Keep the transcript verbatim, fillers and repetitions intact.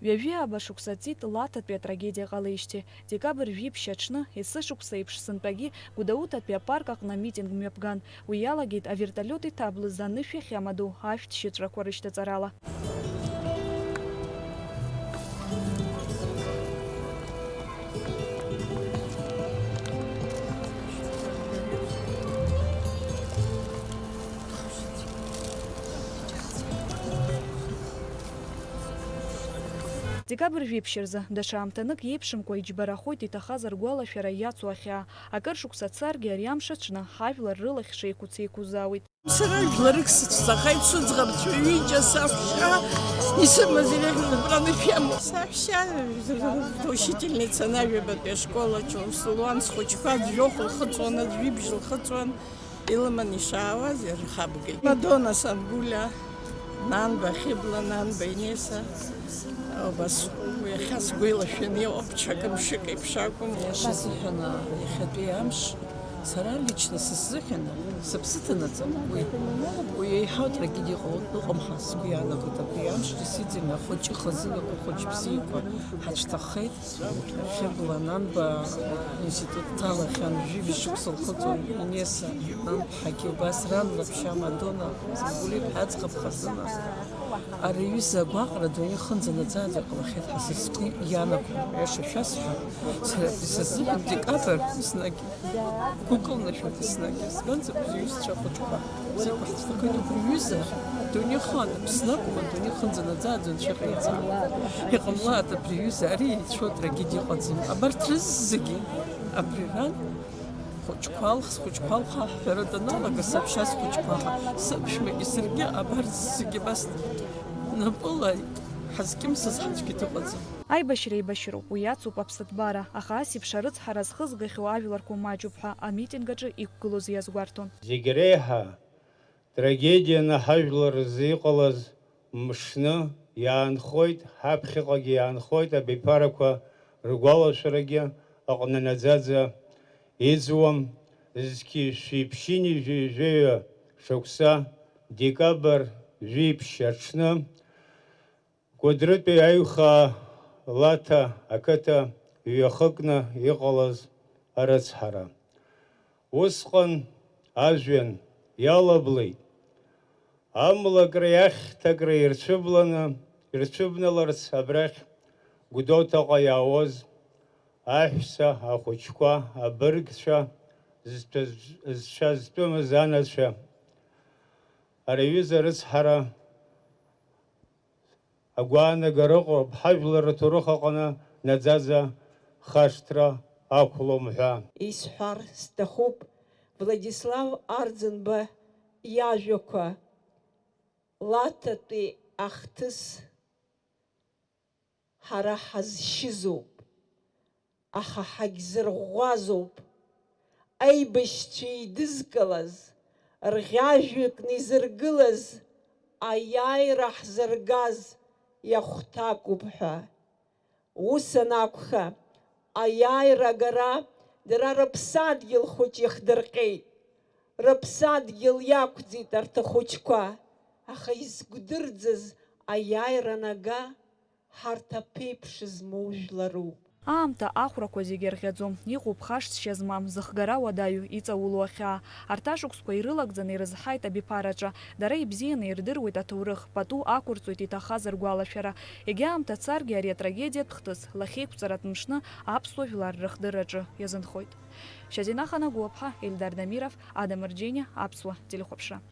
Ҩажәи ааба шықәса ҵит Лаҭатәи атрагедиа ҟалеижьҭеи. Декабрь жәиԥшь аҽны, есышықәса еиԥш сынтәагьы, Гәдоуҭатәи апарк аҟны амитинг мҩаԥган. Уи иалагеит авертолиот иҭаблыз анышә иахьамадоу ашәҭшьыҵәрақәа рышьҭаҵарала. Декабрь жәиԥшь рзы, даҽа аамҭанык иеиԥшымкәа иџьбарахоит иҭахаз ргәалашәара иацу ахьаа. Акыр шықәса царгьы, ари амш аҽны ҳажәлар рылахь шеиқәыц еиқәызаауеит. Сара жәларык сыцәцахеит, сыӡӷабцәа ҩыџьа, саҳәшьа, исымаз иреиӷьны дыԥраны шәиамоу. Саҳәшьа, учительница, Нажәабатәи ашкол аҿы усула уан, схәыҷқәа аӡә жәохә лхыҵуан, аӡә жәибжь лхыҵуан, илыман ишаауаз ирхабгеит. Мадона Сангәлиа, Нанба Хьыбла, Нанба Инеса, убас уи иахьа сгәы илашәаны иҟоуп, ҽакы мшык еиԥш акәым. Иашазыҳәан, иахьатәи амш сара лично сыззыҳәан сыԥсы ҭанаҵым. Уи, уи еиҳау трагедиа иҟоу ыҟам ҳәа сгәы иаанагоит. Абри амш действительно ахәыҷы хазынақәа, хәыҷ бзиақәа ҳацәҭаххеит. Хьыбла Нанба институт дҭалахьан, жәибжь шықәса лхыҵуан. Инеса Нанԥҳагьы убас, ран лаҳәшьа Мадона Сангәлиа аӡӷаб хазына. Ари аҩыза агәаҟра адунеи хынӡа наӡаӡа ҟалахьеит ҳәа са сгәы иаанагом. Аиаша шәасҳәап, сара абри сазыҳәан декабрь еснагь гәыкылнашәоит еснагь, избанзар, бзиа иҩызцәа ахәыҷқәа бзиақәа ҳацәҭахеит. Убри аҩыза адунеи ахаан, Аԥсны акәым, адунеи хынӡа наӡаӡа анцәа иҟаиҵааит. Иҟамлааит абри аҩыза, ари еицәоу атрагедиа ыҟаӡам. Абарҭ рызегьы абри ран Хәыҷқәа алх, схәыҷқәа алха аҳәҳәара даналага, саҳәшьа схәыҷқәа ҳа, сыԥшәмагьы саргьы абарҭ зегьы абас напыла ҳазкьымсыз ҳаӡәгьы дыҟаӡам. Аибашьра еибашьроуп, уи иацуп аԥсыҭбара, аха ас еиԥш арыцҳара зхызгахьоу ажәларқәа маҷуп ҳәа амитинг аҿы иқәгылоз иазгәарҭон. Зегь реиҳа трагедианы ҳажәлар рзы иҟалаз мшны иаанхоит, ҳаԥхьаҟагьы иаанхоит, абиԥарақәа ргәалашәарагьы аҟны наӡаӡа иӡуам, зқьи шәи ԥшьынҩажәи жәаҩа шықәса, декабрь жәиԥшь аҽны, Кәыдрытәи аиҩхаа Лаҭа ақыҭа иҩахыкны иҟалаз арыцҳара. Усҟан ажәҩан иалаблит, амлакра иахьҭакра ирцәыбланы, ирцәыбналарц абрахь Гәдоуҭаҟа иаауаз аҳәса, ахәыҷқәа, абыргцәа, зцәа-, зцәа зтәымыз анацәа. Ари аҩыза арыцҳара агәаанагара ыҟоуп, ҳажәлар рҭоурых аҟны наӡаӡа хашҭра ақәлом ҳәа. Исҳәар сҭахуп Владислав Арӡынба иажәақәа, Лаҭатәи ахҭыс ҳара ҳазшьызоуп, аха ҳагьзырӷәӷәазоуп, аибашьцәа еидызкылаз, рӷьажәҩа кны изыргылаз, аиааира ҳзыргаз иахәҭакуп ҳәа. Ус анакәха, аиааира агара дара рыԥсадгьыл хәыҷ иахдырҟьеит. Рыԥсадгьыл иақәӡит арҭ ахәыҷқәа, аха изгәдырӡыз аиааира анага, ҳарҭ аԥеиԥш змоу жәларуп. Аамҭа ахәрақәа зегьы рӷьаӡом, иҟоуп хашҭшьа змам, зыхгара уадаҩу иҵаулоу ахьаа. Арҭ ашықәсқәа ирылагӡаны ирызҳаит абиԥараҿы. Дара ибзианы ирдыруеит аҭоурых, пату ақәырҵоит иҭахаз ргәалашәара. Егьа аамҭа царгьы ари атрагедиатә хҭыс, лахьеиқәҵаратә мшны аԥсуа жәлар рыхдырраҿы иазынхоит. Шьазина Ханагәаԥҳа, Ельдар Дамиров, Ада Мырџьениа, Аԥсуа телехәаԥшра.